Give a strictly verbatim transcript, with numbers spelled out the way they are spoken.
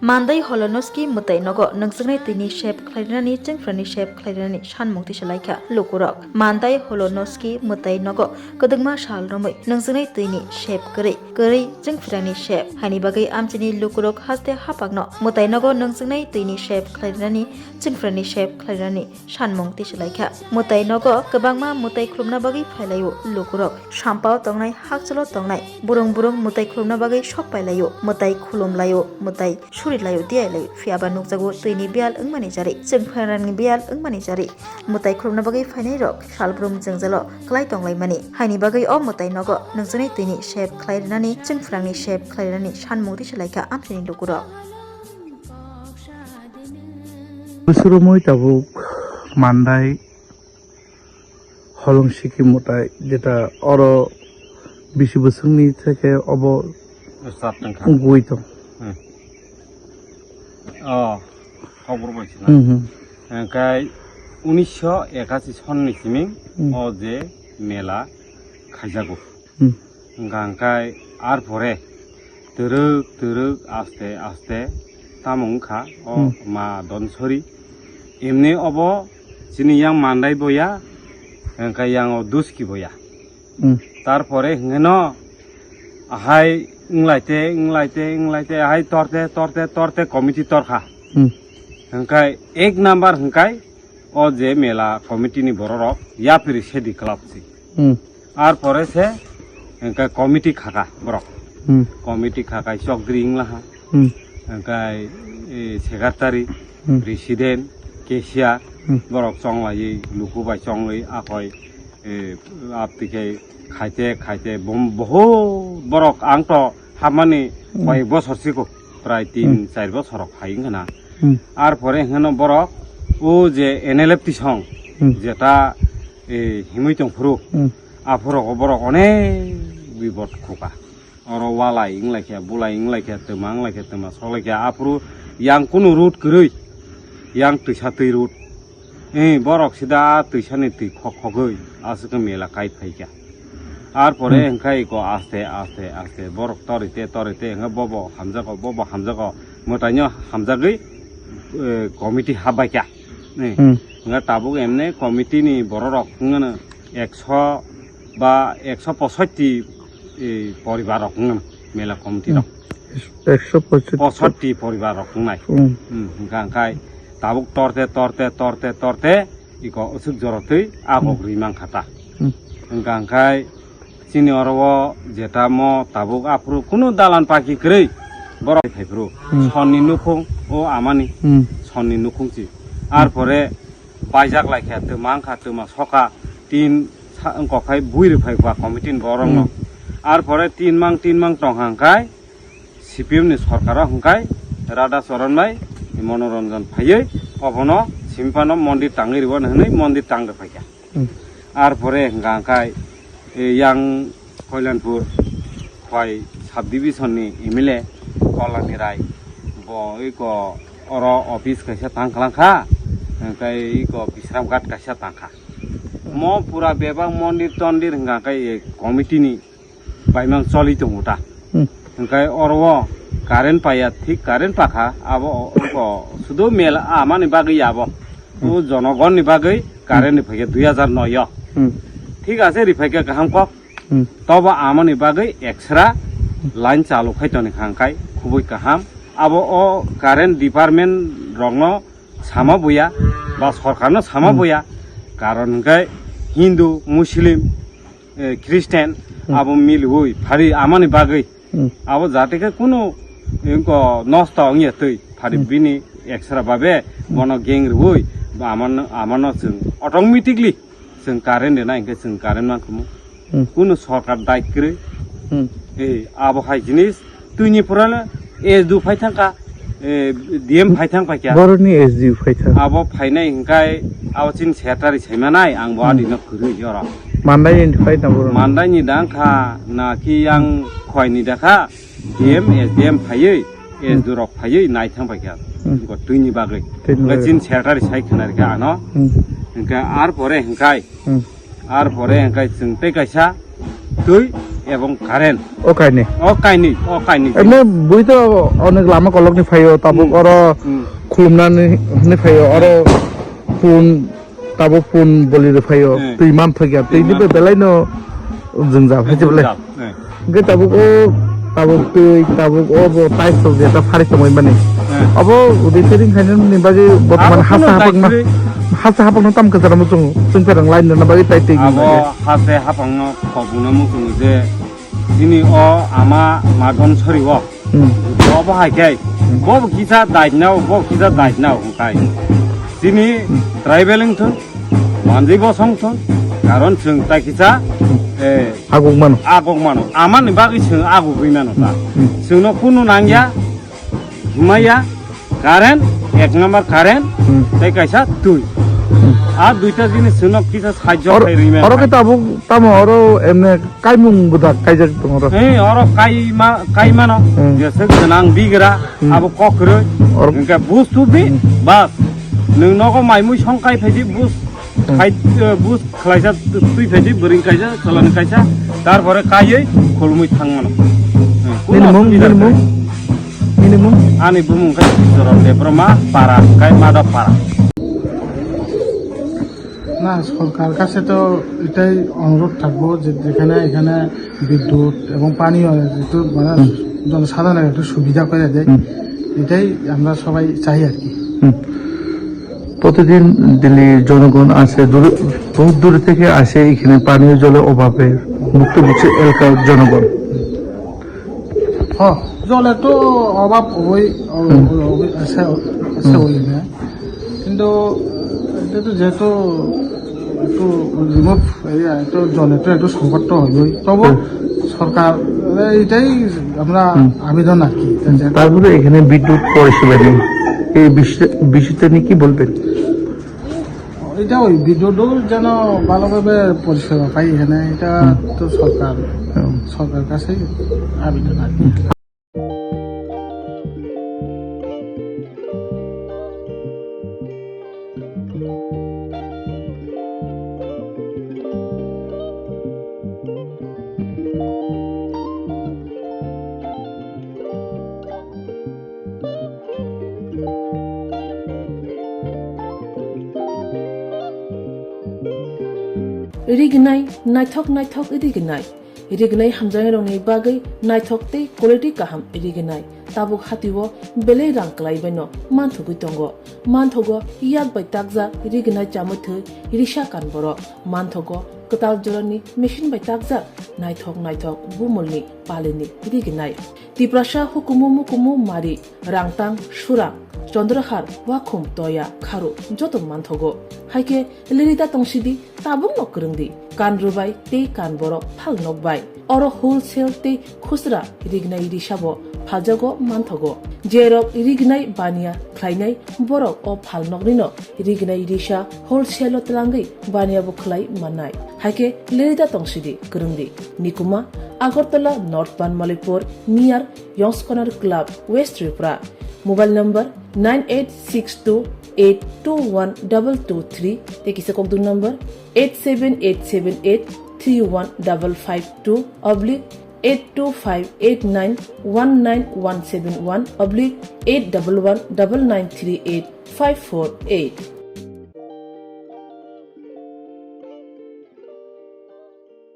Mandai Holonoski mwtai nogo nungjaknai twini sep khlairwnani, chwngphrani sep khlairwnani sanmung tisalaikha lukurok. Mandai Holonoski mwtai nogo kwdwkma sal romwi nungjaknai twini sep kwrwi, kwrwi chwngphrani sep. Haini bagwi amchaini lukurok haste haphangno mwtai nogo nungjaknai twini sep khlairwnani, chwngphrani sep khlairwnani sanmung tisalaikha. Mwtai nogo kwbangma mwtai khulumna bagwi phailaio lukurok. Sampao tongnai, hakchalo tongnai, burung burung mwtai khulumna bagwi sok pailaio, mwtai khulumlaio, mwtai surilaio, diailaio. Phiyaba nukjago twini biyal wngmani jari, chwngphrani biyal wngmani jari. Mwtai khulumna bagwi phainairok salbrum jwngjalo kwlai tonglaimani. Haini bagwi o mwtai nogo nungjaknai twini sep khlai rwnani, chwngphrangni sep khlai rwnani sanmung tisalaikha amchaini lukurok. Busurumui tabuk Mandai Holong Siki mwtai, jeta oro bisi bwswkni theke obo Start wngkha. Wngwi tong. Hmm. Oh, khobor bai sina. Hmm, hmm. Hwnkhe unisho ekashi sonni simi Hmm. o je mela khaijago. Hmm. Hwnkha hwnkhe ar pore twrwk twrwk aste aste tamo wngkha o Hmm. ma Donsori. Emni obo chini yang Mandai boya, hwnkhe yang o Duski boya. Hmm. Tarpore hwnkhe no ahai wnglaite, wnglaite, wnglaite, ahai torte, torte, torte committee torkha. Hmm. Hwnkhe ek number hwnkhe o je mela committee ni bororok yapri sedi club si. Hmm. Ar pore se hwnkhe committee khaka borok. Hmm. Committee khaka chokdri wnglaha. Hmm. Hwnkhe, eh, secretary, Hmm. president, cashier, Hmm. borok chonglaiwi, luku bai chongwi, akoi, eh, aptwi khe khaite, khaite, bom-, bohut borok ang to hamani Hmm. koi bosor siko, prai tin, Hmm. char bosor rok hai wngkha na. Hmm. Ar pore hwnkhe no borok, o je N L F T song, Hmm. jeta, eh, himwi tong phuru, Hmm. aphuru borok onek bibot khuka. Oro walai wnglaikha, bulai wnglaikha, twma wnglaikha, twma soklaikha. Aphuru yang kunu road kwrwi, yang twisa twi road. Eh, borok sida twisani twi khok khogwi aswk mela kai phaikha. Ar pore Hmm. hwnkhe iko aste, aste, aste borok torite, torite hwnkhe bobo hamjago, bobo hamjago. Mwtaino hamjagwi, eh, committee habbaikha. Eh, Hmm. hwnkhe tabuk emne committee ni bororok wngmano ekso ba ekso posotti, eh, poribar rok wngmano mela committee rok. Hmm. Ekso posotti. Posotti poribar rok wngnai. Hmm. Hmm, hwnkha hwnkhe tabuk torte, torte, torte, torte, iko usuk jorotwi agok Hmm. ri mankha ta. Hmm. Hwnkha hwnkhe chini oro o jeta mo tabuk aphuru kunu dalan paki kwrwi borok phaiphuru. Hmm. Sonni nukhung o amani. Hmm. Sonni nukhung si. Ar pore paijak laikha, twma wngkha, twma soka, tin sa-, wngkok khai bui rwphai ba committee ni borok no. Hmm. Ar pore tin mang, tin mang tong hang khai C P M ni sorkar o hwnkhe Radha Charan bai Manoranjan phaiwi obono simi phano mondir tangwi rwno hwnwi mondir tang rwphaikha. Hmm. Ar pore hwnkha hwnkhe, e, yang Kalyanpur Khwai subdivision ni M L A Kalani Rai bo iko oro office kaisa tang khlangkha, hwnkhe iko Bisramghat kaisa tangkha. Mo pura bebak mondir tondir hwnkha hwnkhe, e, committee ni baimang choli tongo ta. Hmm. Hwnkhe oro o current paiya, thik current pakha, abo o, o, sudo mel amani bagwi abo. Hmm. O jonogonni bagwi current Hmm. riphaikha dui hajar noi o. Hmm. Thik ase, riphaikha kaham kok. Hmm. Tobo amani bagwi extra line chalu khai toni hwnkhe khubui kaham. Abo o current department rokno sama buya ba sorkarno sama Hmm. buya. Karon hwnkhe Hindu, Muslim, eh, Christian, Hmm. abo miliwi phari amani bagwi. Hmm. Abo jate khe kunu, eh, ko nosto wngya twi phari Hmm. bini extra babe Hmm. bono gang rwui ba amano, amano chwng automatically chwng current rwna hwnkhe chwng current mankhamu. Hmm. Kunu sorkar dai kwrwi. Hmm. Eh, abo hai jinis twini purana S D O phai thangkha, eh, D M phai thang paikha. Boroni S D O phai thang. Abo phainai hwnkhe abo chini secretary saimanai, ang bo Hmm. adino kwrwi oro. Mandai ni phai thang boroni. Mandai ni dangkha, na ki yang Khwai ni dakha, D M, S D M phaiwi, Hmm. S D O rok phaiwi nai thang paikha. Hmm. Go twini bagwi. Twini Hwnkhe bagwi. Chini secretary sai khna rikha ano. Hmm. Hwnkhe ar pore hwnkhe Hmm. Ar pore hwnkhe chwng tei kaisa twi ebong current. O kaini. O kaini, o kaini. Emne bui to onek lama kolok ni phaio, tabuk Hmm. oro Hmm. khulumna ni, ni phaio, oro pun, tabuk pun boli rw phaio, Hmm. twi man thokya, twi Twi ni man be belai no jwngjal hai je bole. Jwngjal, eh. Hingke tabuk o, tabuk twi, tabuk o bo tiles rok je ta phari tongwi mani. Hmm. Abo udai sering khainani bagwi bortoman Abo hasa kuno hapakna, daitri- hasa hapakna tam kwcharo muchungo. Chwng pherang line rwna bagwi tai twi Abo bagwi. Hase hapangno khobungno muchungo je chini o ama Magon Sori o. Hmm. Obo hai khe, Hmm. bo kisa dait nao, bo kisa dait nao, hwnkhe. Chini Hmm. tribal wngthun, manjwi bosong thun, karon chwng tai kisa, Hmm. eh, Aguk mano. Aguk mano. Amani bagwi chwng agugwi mano ta. Hmm. Chwngno kunu nangya, himaya, current, ek number current, Hmm. tei kaisa twi. Hmm. A duita jinis chwngno kisa sajjo Or-, khai rwi mano. Oro khe tabuk tamo oro emne kaimung budak kaijak tongo oro. Ei, oro kaima, kaimano, Hmm. jesa gwnang bigra, Hmm. abo kokroi, Oro hingke bus tubi, Hmm. bas. Nwng nogo maimui song kai phaidi bus, Hmm. khai, eh, bus khlaisa twi phaidi bwrwing kaisa, chwlani kaisa, tarpore kaiwi khulumui thangmano. Hmm, kuno Nini mung, osubida nini mung? kwrwi. Nini mung? Ani bumung khe Joron Debbarma para, hingke Madhab para. না, সরকার কাছে তো এটাই অনুরোধ থাকবো যে যেখানে এখানে বিদ্যুৎ এবং পানীয় একটু মানে হুম। জনসাধারণের একটু সুবিধা করে দেয়, হুম। এটাই আমরা সবাই চাই আর কি। হুম। প্রতিদিন দিল্লির জনগণ আসে, দূরে, বহুত দূরে থেকে আসে এখানে পানীয় জলের অভাবে ভুক্তভোগী এলাকার জনগণ। হ্যাঁ, জলের তো অভাব হবেই, অ-, হুম। অ-, অ-, আছে, আছে হুম। ওই না। কিন্তু এটা তো যেহেতু একটু রিমোট এরিয়া, একটু জলের তো একটু সংকট তো হবেই। তবু হুম। সরকার, এটাই আমরা হুম। আবেদন আর কি। এটা যেহেতু তারপরে এখানে বিদ্যুৎ পরিষেবা নেই, এই বিষয়-, বিষয়টা নিয়ে কি বলবেন? এটা ওই বিদ্যুৎও যেন ভালোভাবে পরিষেবা পাই এখানে, এটা হুম। তো সরকার, হুম। সরকার কাছেই আবেদন আর কি। হুম। Rignai, naithok naithok rignai. Rignai hamjaknairokni bagwi naithok tei quality kaham rignai. Tabuk hatio belai rang kwlaibaino manthogwi tongo. Manthogo yak bai takjak rignai chamwi thwi risa kan borok. Manthogo kwtal jorani machine bai takjak naithok naithok bumulni palini rignai. Tiprasa hukumu mukumu mari, rangtang, surang, chondrahar, wakhum, toya, kharu joto manthogo. Haikhe lirida tongsidi, tabukno kwrwngdi, kan rwbai tei kan borok phal nokbai. Oro wholesale tei khusra rignai risabo phaljago manthogo. Jerok rignai baniya khlainai borok o phal noknino rignai risa wholesale-o twlangwi baniya bo khlai mannai. Haikhe lirida tongsidi kwrwngdi. Nikuma, Agartala North Banmalipur, near Yongskonar Club, West Tripura. Mobile number nine eight six two eight two one double two three tei kisa kokdung number eight seven eight seven eight three one double five two oblique eight two five eight nine one nine one seven one oblique eight double one double nine three eight five four eight.